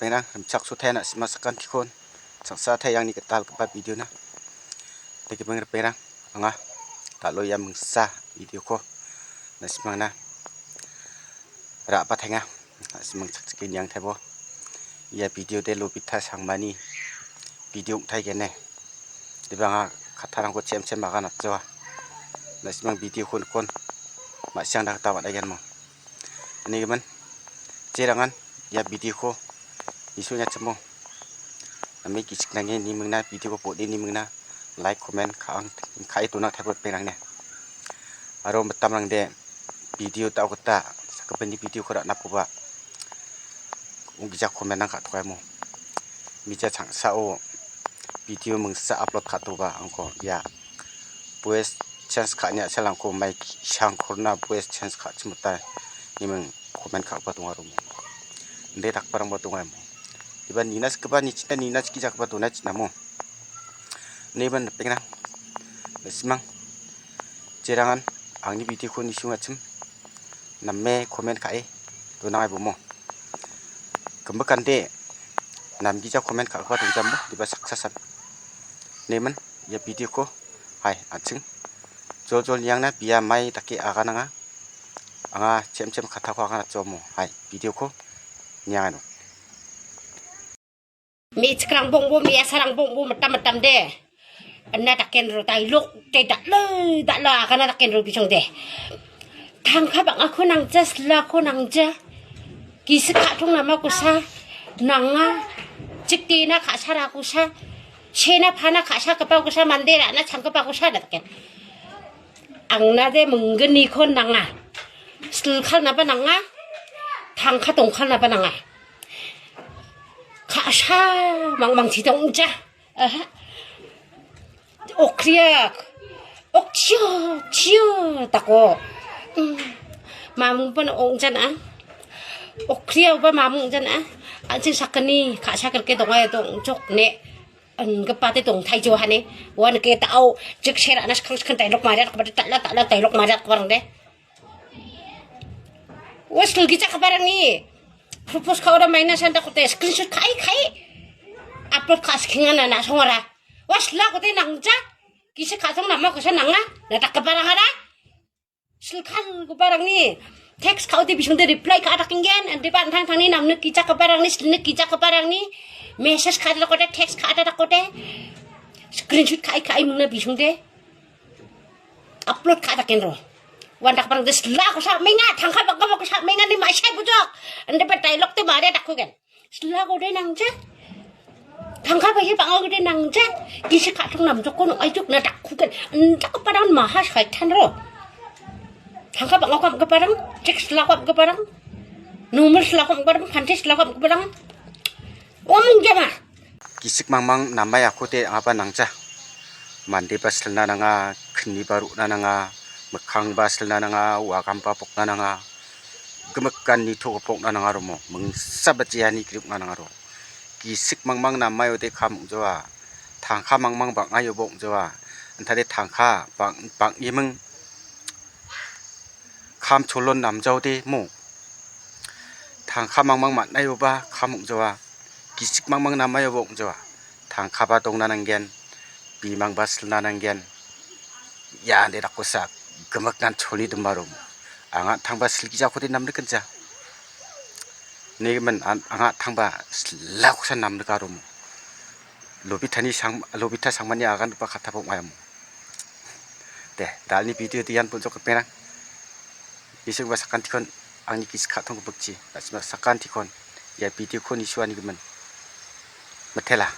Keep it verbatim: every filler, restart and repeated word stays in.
Ripeng rimchaksotaia na·sima sakantikon changsa taiangni gitalgipa video-na. Dagiming ripeng anga dal·o ia mingsa video-ko na·simangna ra·batenga. Na·simang chakchike niangtaibo. Ia video de Lobita Sangmani video ong·taigene. Diba anga kattarangko chem chem aganatjawa. Na·simang video-ko nikon ma·siangna gita man·aigenmo. Inigimin jerangan ia video-ko nisoengachimo. Name gisik nange nimingna video-ko bone nimingna like, comment ka·ang ka·e dona taibo ripengrangni. Aro mitamrangde video ta·o gita sakgipinni video-ko ra·nakoba ong·gija comment-rang ka·tokaimo. Mija changsao video mingsa upload ka·toba angko ia voice change ka·ani a·selrangko mai ki·sangkorna voice change ka·chimota niming comment ka·gipa dongaromo. Inde dakgiparangba dongaimo. Iba nina sikgipa nichinta nina chiki jakgipa donai chinamo. Ine iba ripengrang, na·simang jerangan angni video-ko nisoengachim name comment ka·e donangaibomo. Gimik ande namgija comment ka·gipa dongjamo diba saksasan. Neman ia video-ko hai an·ching joljol niangna bia mai dake agananga. Anga chem chem kattako aganatjomo hai video-ko niangano. Me·chikrang bongbo, me·asarang bongbo, mitam mitam de. Ina dakenro, dailok de, dal·e, dal·e, agana dakenro bisong de. Tangka bang·ako nangja, silako nangja. Gisik ka·tong namakosa nanga. Chikdena ka·sarakosa. Sena pana ka·sagipakosa, mande ra·na changgipakosa daken. Angna de mingginiko nanga. Silkalnaba nanga. Tangka dongkalnaba nanga. Ka·sa mangmangchi dongja. Aha. Okriak. Okchio, chio, tako. Mm. Mamung pun ongjan a. Okriak ba mamung jan a. Anjing sakani, ka·sa kerke dongai dong, jok ne. Anggipa te dongtaijo hane. Ua nike ta·o, jik sera na skang skang tailok maria, kebada tala tala tailok maria, kebarang de. Ua silgijagiparangni propose ka·ora minus anta kote screenshot ka·e, ka·e. Upload ka·skengana na·songara. Ua silakote nangja. Gisik ka·tong namakosa nanga. Na dakgiparangara. Silkalgiparangni text ka·ode bisongde reply ka·adakenggen. Ande ba an·tangtangni namnikgijagiparangni, silnikgijagiparangni message ka·adakote, text ka·adakote. Screenshot ka·e, ka·e mingna bisongde. Upload ka·dakenro. Wan dakgiparang de silakosa menga, tangka bang·gipako sa menga ni ma·sai bujok. Ande ba dialogue de maria dakugen. Silako de nangja. Tangka baye bang·a de nangja. Gisik ka·tong namjokon ong·aijuk na dakugen. Ande dakgiparang maha saitanro. Tangka bang·ako am·giparang, chek silako am·giparang. Numil silako am·giparang, pante silako am·giparang. Omong jama. Gisik mangmang namai akode angaba nangja. Mandeba silna nanga, kniba ro·na nanga, mikkangba silna nanga, wagamba pokna nanga, gimikan nitogipa ong·na nanga romo, mingsaba jeani griokna nanga ro. Gisik mangmang namaiode kam ong·joa, tangka mangmang bang·aioba ong·joa, antade tangka bang-, bang·eming kam cholon namjaode mo. Tangka mangmang man·aioba kam ong·joa, gisik mangmang namaioba ong·joa. Tangkaba dongna nanggen, bimangba silna nanggen. Ia ande dakkosa gimiknan choli dimbarom. Anga tangba silgijakode namrikenja. Negimin an-, anga tangba silakosa namrikarom. Lobitani sang-, lobita sangmani agangipa kattaba ong·aimo. De, dalni video de ian pun·jok ripengrang. Nisengba sakantikon angni gisik ka·tong gipokchi. Na·sima sakantikon ia video-ko nisoanigimin. Mitela.